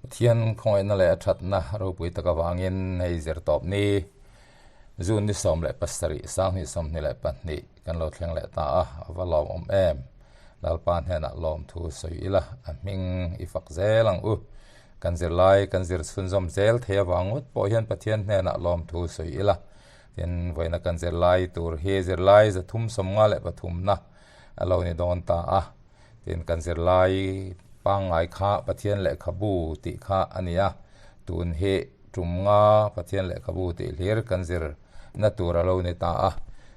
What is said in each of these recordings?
Pathian khawngaihna leh a thatna ropui tak avangin hei zir tawp ni June ni 17 2022 kan lo thleng leh ta a, a va lawmawm em. Lalpa hnenah lawmthu sawi ila a hming i fak zel ang u. Kan zirlai kan zir chhunzawm zel thei avang ngawt pawh hian Pathian hnenah lawmthu sawi ila. Tin, vawiina kan zirlai tur hi zirlai 353na a lo ni dawn ta a. Tin, kan zirlai pangngai kha Pathian lehkhabu tih kha a ni a, tun hi tum nga Pathian lehkhabu tih hlir kan zir na tur a lo ni ta a.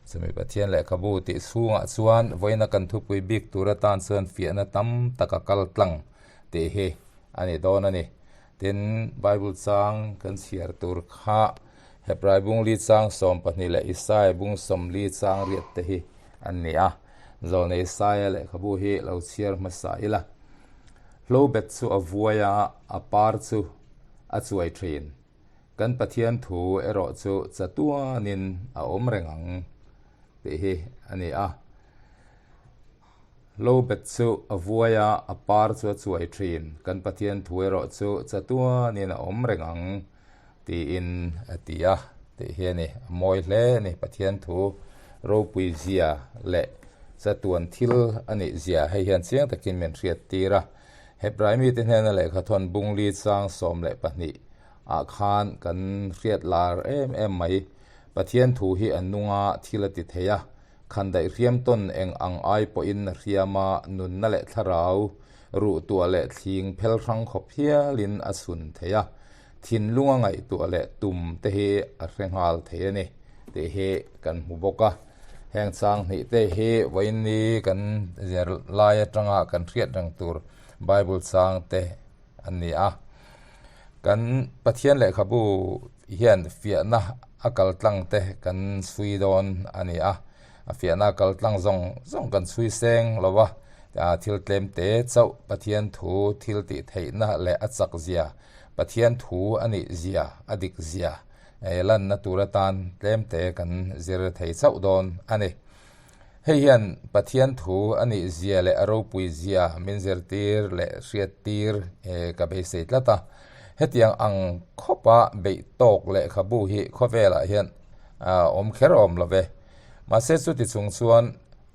Chumi Pathian lehkhabu tih chhungah chuan vawiina kan thupui bik tur atan chuan fiahna tam tak a kal tlang tih hi a ni dawn a ni. Tin, Bible chang kan chhiar tur kha Hebrai bung li chang 12 leh Isaiah bung 40 chang riat te hi an ni a. Zawlnei Isaia lehkhabu hi lo chhiar hmasa ila. Hlobet chu a vuai a, a par chu a chuai thin. Kan Pathian thu erawh chu chatuanin a awm reng ang tih hi a ni a. Hlobet chu a vuai a, a par chu a chuai thin. Kan Pathian thu erawh chu chatuanin a awm reng ang tiin a ti a tih hi a ni. A mawi hle a ni. Pathian thu ropui zia leh chatuan thil a nih zia hei hian chiang takin min hriat tir a. Hebrai mite hnena lehkha thawn bungli chang 12 ah khan kan hriat lar em em mai. Pathian thu hi a nunga thil a ti thei a, khandaih hriam tawn eng ang ai pawhin a hriam a, nunna leh thlarau ruh tuah leh thling phel hrang khawp hialin a chhun thei a. Thinlunga ngaihtuah leh tum te hi a hre nghal thei a ni tih hi kan hmu bawk a. Heng chang hnih te hi vawiinni kan zir lai atanga kan hriat reng tur Bible chang te an ni a. Kan Pathian lehkhabu hian fiahna a kal tlang te kan chhui dawn a ni a. A fiahna a kal tlang zawng zawng kan chhui seng lo va, thil tlem te chauh Pathian thu thil tih theihna leh a chak zia Pathian thu a nih zia, a dik zia lanna tur atan tlemte kan zir thei chauh dawn a ni. Hei hian Pathian thu a nih zia leh a ropui zia min zirtir leh hriattir ka beisei tlat a. Hetiang ang khawpa beih tawk lehkhabu hi khawvelah hian awm kher awm lo ve. Mahse chuti chung chuan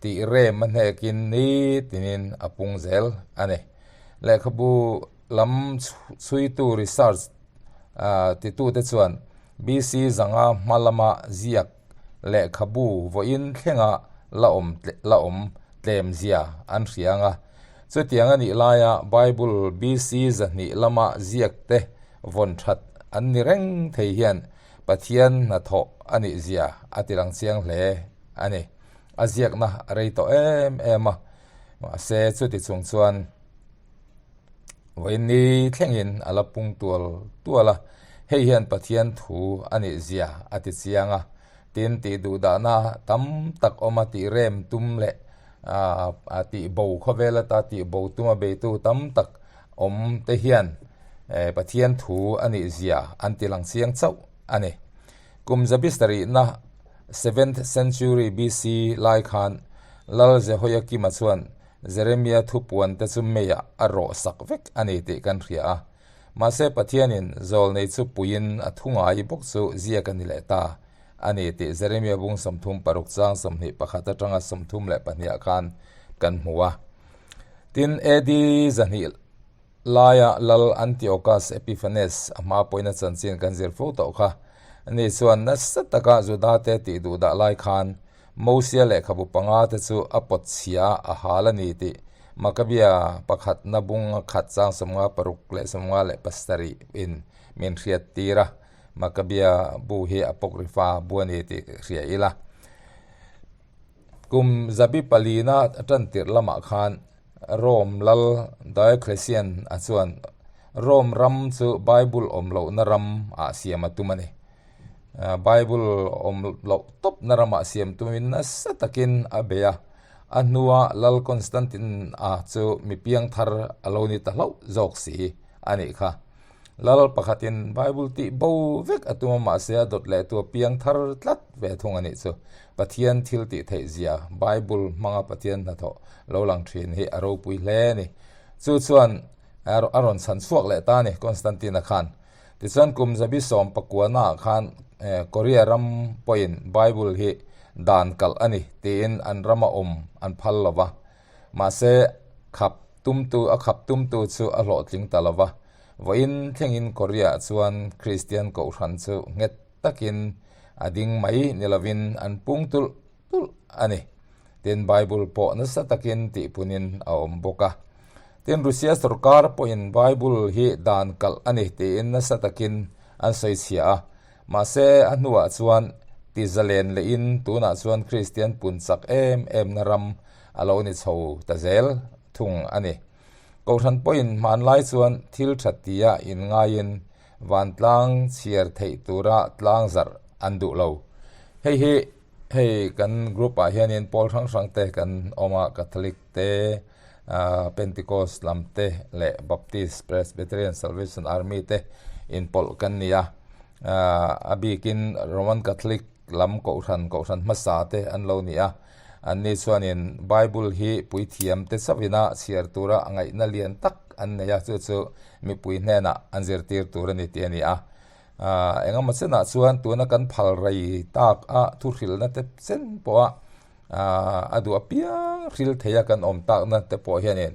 tih rem a hnekin nitinin a pung zel a ni. Lehkhabu lam chhuitu research titute chuan BC zanga hma lama ziak lehkhabu vawiin thlenga la awm la awm tlem zia an hria ang a. Chutiang a nih laia Bible BC 200 lama ziak te vawn that an ni reng thei hian Pathian hnathawh a nih zia a ti lang chiang hle a ni. A ziakna a rei tawh em em a, mahse chuti chung chuan Vawiinni thlengin a la pung tual tual a, hei hian Pathian thu a nih zia a ti chiang a, tin tih duhdahna tam tak awm a tih rem tum leh a tih bo khawvel ata tih bo tuma beitu tam tak awm te hian Pathian thu a nih zia an ti lang chiang chauh a ni. Kum zabi sarihna, seventh century BC, lai khan Lal Jehoiakima chuan Jeremia thupuan te chu meiah a rawh sak vek a ni tih kan hria a. Mahse Pathianin zawlnei chu puiin a thu ngai bawk chu ziak a ni leh ta a ni tih Jeremia bung 36 chang 21 atanga 32 khan kan hmu a. Tin, AD 200 laia Lal Antiochus Epiphanes a hma pawhin a chanchin kan zir fo tawh kha. Ani chuan nasa taka Judate tih duhdah lai khan Mosia lehkhabu panga te chu a pawt chhia a hal a ni tih Makabia pakhatna bung a khat chang 56 leh 57 in min hriat tir a. Makabia bu hi Apocrypha bu a ni tih hria ila. Kum zabi palina a tan tirh lamah khan Rome lal Diocletian a chuan Rome ram chu Bible awm lohna ram ah siam a tum a ni. Bible awm loh tawpna ramah siam tumin nasa takin a bei a, a hnua Lal Constantine a chu mi piangthar a lo ni ta hlauh zawk si a nih kha. Lal pakhatin Bible tih bo vek a tum a, mahse a dawt leh tu a piangthar tlat ve thung a nih chu. Pathian thil tih theih zia Bible hmanga Pathian hnathawh lo lang thin hi a ropui hle a ni. Chu chuan. A rawn chhan chhuak leh ta a ni Constantine-a khan. Tichuan kum zabi 19 ah khan Korea ram pawhin Bible hi dan kalh a ni tiin an rama awm an phal lo va. Mahse, khap tumtu a khap tumtu chu a hlawhtling ta lo va. Vawiin thlengin Korea ah chuan Kristian kohhran chu nghet takin a ding mai ni lovin an pung tulh tulh a ni. Tin, Bible pawh nasa takin tihpunin a awm bawk a. Tin, Russia sorkar pawhin Bible hi dan kalh a ni tiin nasa takin an sawi chhia a. Mahse, a hnuah chuan ti zalen lehin tunah chuan Kristian pun chak em emna ram a lo ni chho ta zel thung a ni. Kohhran pawhin hmanlai chuan thil tha tia inngaiin vantlang chhiar theih tura tlang zarh an duh lo. Hei hi Hei kan group ah hianin pawl hrang hrang te kan awm a, Catholic te, Pentecost lam te leh Baptist, Presbyterian, Salvation Army te inpawlh kan ni a. A bikin Roman Catholic lam kohhran kohhran hmasa te an lo ni a. Anni chuanin Bible hi puithiam te chauhina chhiar tura ngaihna lian tak an nei a, chu chu mipui hnenah an zirtir tur a ni tih a ni a. Engemaw chenah chuan tuna kan phal rei tak a thuhrilna te chen pawha a duh apiang hril theia kan awm takna te pawh hianin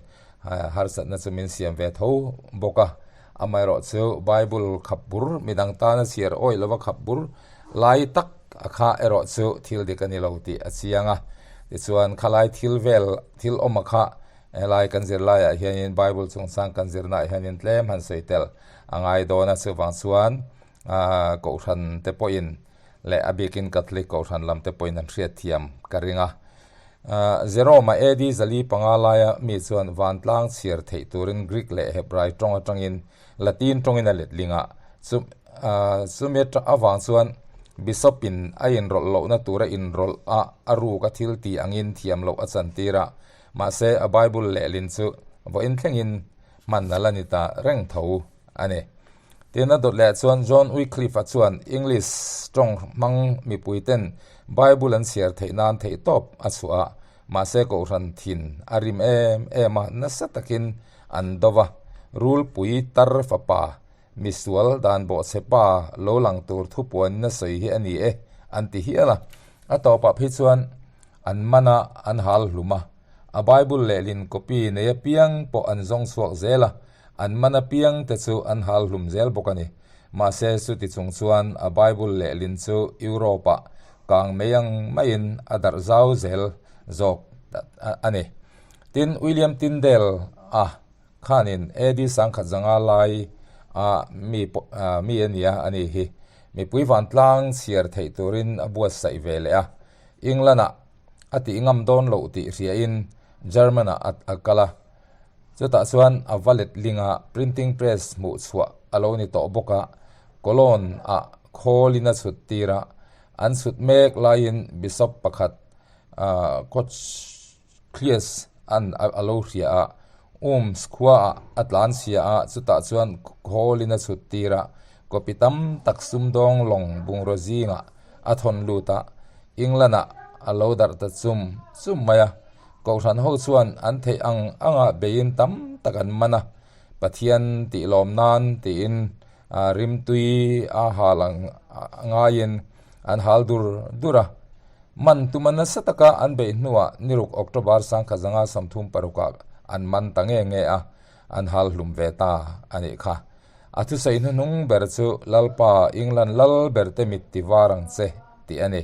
harsatna chu min siam ve tho bawk a. Amaherawhchu Bible khap bur midang tana chhiar awih lova khap bur lai tak a kha erawh chu thil dik a ni lo tih a chiang a. Tichuan khalai thil vel thil awm a kha Helai kan zir laiah hianin Bible chungchang kan zirnaah hianin tlem han sawi tel a ngai dawn a, chuvang chuan Kohhran te pawhin leh a bikin Catholic Kohhran lam te pawhin an hriatthiam ka ring a. Jerome-a AD 405 laia mi chuan vantlang chhiar theih turin Greek leh Hebrai tawng atangin Latin tawngin a letling a, chumi avang chuan Bishop-in a inrawlh lohna tura inrawlh a a ruk a thil tih angin thiam loh a chantir a. Mahse, a Bible lehlin chu vawiin thlengin hman a la ni ta reng tho a ni. Tin, a dawt leh chuan John Wycliffe-a chuan English tawng hmang mipuiten Bible an chhiar theih nan theihtawp a chhuah a, mahse kohhran thin a rim em em a, nasa takin an do va, Rulpui tar fapa, misual dan bawhchhe pa lo lang tur thupuanin a sawi hi a ni e, an ti hial a. A tawpah phei chuan An man a, an hal hlum a. A Bible lehlin copy nei apiang pawh an zawng chhuak zel a, an man apiang te chu an hal hlum zel bawk a ni. Mahse, chuti chung chuan a Bible lehlin chu Europe-ah kang mai ang maiin a darh zau zel zawk a ni. Tin, William Tyndale-a khanin AD 1005 lai a mi mi a nia a ni hi. Mipui vantlang chhiar theih turin a buatsaih ve leh a. England-ah a tih ngam dawn loh tih hriain German-ah a kal a. Chutah chuan a va let linga printing press hmuh chhuah a lo ni tawh bawk a, Cologne-ah khawlin a chhut tir a. An chhut mek laiin bishop pakhat Cochleus an a lo hria a, Worms khuaah a tlan chhia a, chutah chuan khawlin a chhut tir a, copy tam tak sumdawng lawng bungraw zingah a thawn lut a, England-ah a lo darh ta chum chum mai a. Kohhran ho chuan an theih ang anga beiin tam tak an man a, Pathian tih lawm nan tiin rimtui a hal ang ngaiin an hal dur dur a. Man tuma nasa taka an beih hnuah niruk October 1936ah an man ta nge nge a, an hal hlum ve ta a nih kha. A thusawi hnuhnung ber chu Lalpa, England lal ber te mit ti var ang che, tih a ni.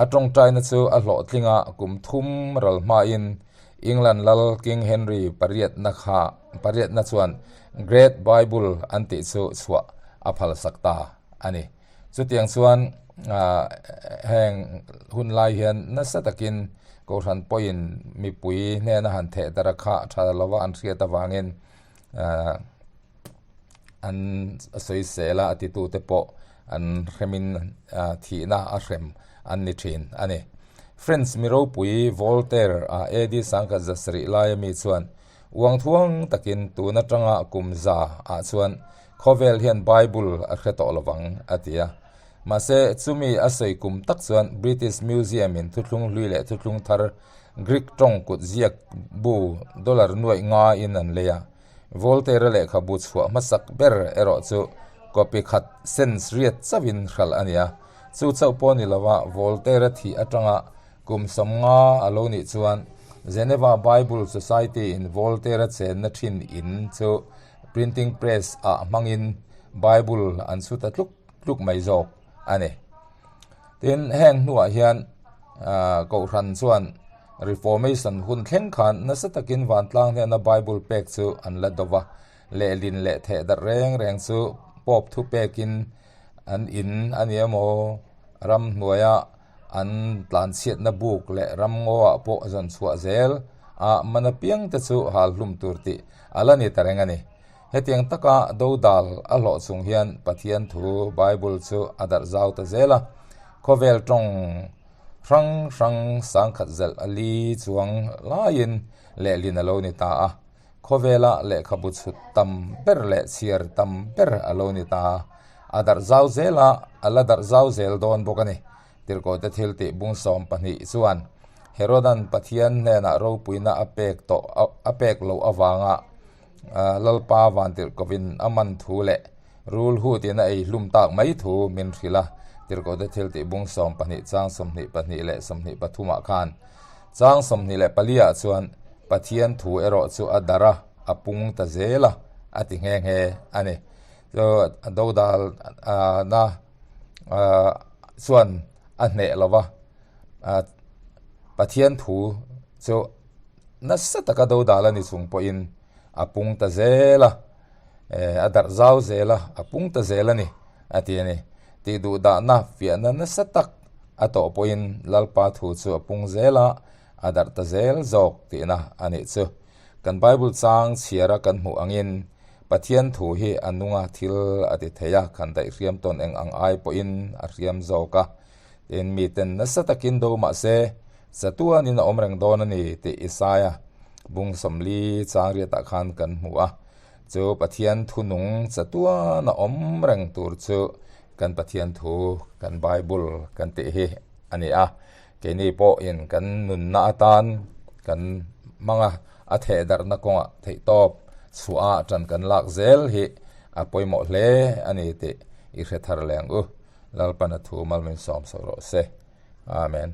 A tawngtaina chu a hlawhtling a, kum thum ral hmain England lal King Henry pariatna kha pariatna chuan Great Bible an tih chu chhuah a phalsak ta a ni. Chutiang chuan heng hun lai hian nasa takin Kohhran pawhin mipui hnena han theh darh a kha tha lova an hriat avangin an sawisel a, a titute pawh an hremin thihna a hrem an ni thin a ni. French mi ropui Voltaire a AD 1700 laia mi chuan uang thuang takin tun atanga kum za ah chuan khawvel hian Bible a hre tawh lovang a ti a. Mahse chumi a sawi kum tak chuan British Museum in thuthlung hlui leh thuthlung thar Greek tawng kut ziak bu dollar nuaih nga in an lei a. Voltaire-a lehkhabu chhuah hmasak ber erawh chu copy khat cents riat chauhin hralh a ni a. Chu chauh pawh ni lova Voltaire-a thih atanga kum 50 a lo nih chuan Geneva Bible Society-in Voltaire-a chenna thin in chu printing press ah hmangin Bible an chhu ta tluk tluk mai zawk a ni. Tin, heng hnuah hian Kohhran chuan Reformation hun thleng khan nasa takin vantlang hnena Bible pek chu an la do va, lehlin leh theh darh reng reng chu Pope thu pekin an in a ni emaw, ramhnuaia an tlanchhiatna buk leh ramngaw-ah pawh zawn chhuah zel a man apiang te chu hal hlum tur tih a la ni ta reng a ni. Hetiang taka dodal a hlawh chung hian Pathian thu Bible chu a darh zau ta zel a, khawvel tawng hrang hrang sangkhat zelh a li chuang laiin lehlin a lo ni ta a, khawvela lehkhabu chhut tam ber leh chhiar tam ber a lo ni ta a, a darh zau zel a, a la darh zau zel dawn bawk a ni. Tirhkohte thiltih bung 12 chuan Herodan Pathian hnenah ropuina a pek tawh a pek loh avanga Lalpa vantirhkohin a man thu leh rul hutin a ei hlum tak mai thu min hrilh a, Tirhkohte thiltih bung 12 chang 22 leh 23 ah khan chang 24 ah chuan Pathian thu erawh chu a darh a, a pung ta zel a, a ti nghe nghe a ni. Chu dodal na chuan a hneh lo va, Pathian thu chu nasa taka dodal a ni chung pawhin a pung ta zel a, a darh zau zel a, a pung ta zel a ni a ti a ni. Tih duh dahna fiahna nasa tak a tawh pawhin Lalpa thu chu a pung zel a, a darh ta zel zawk tihna a nih chu. Kan Bible chang chhiara kan hmuh angin Pathian thu hi a nunga thil a ti thei a, khan daih hriam tawn eng ang ai pawhin a hriam zawk a. Tin, miten nasa takin do mah se, chatuanin a awm reng dawn a ni tih Isaia bung 40 chang riatah khan kan hmu a. Chu Pathian thu nung chatuan a awm reng tur chu kan Pathian thu, kan Bible kan tih hi a ni a. Keini pawhin kan nunna atan kan hmang a, a thehdarhna kawngah theihtawp chhuah a tan kan lak zel hi a pawimawh hle a ni tih i hre thar leng u. Lalpana thu mal min sawm sawi rawh se. Amen.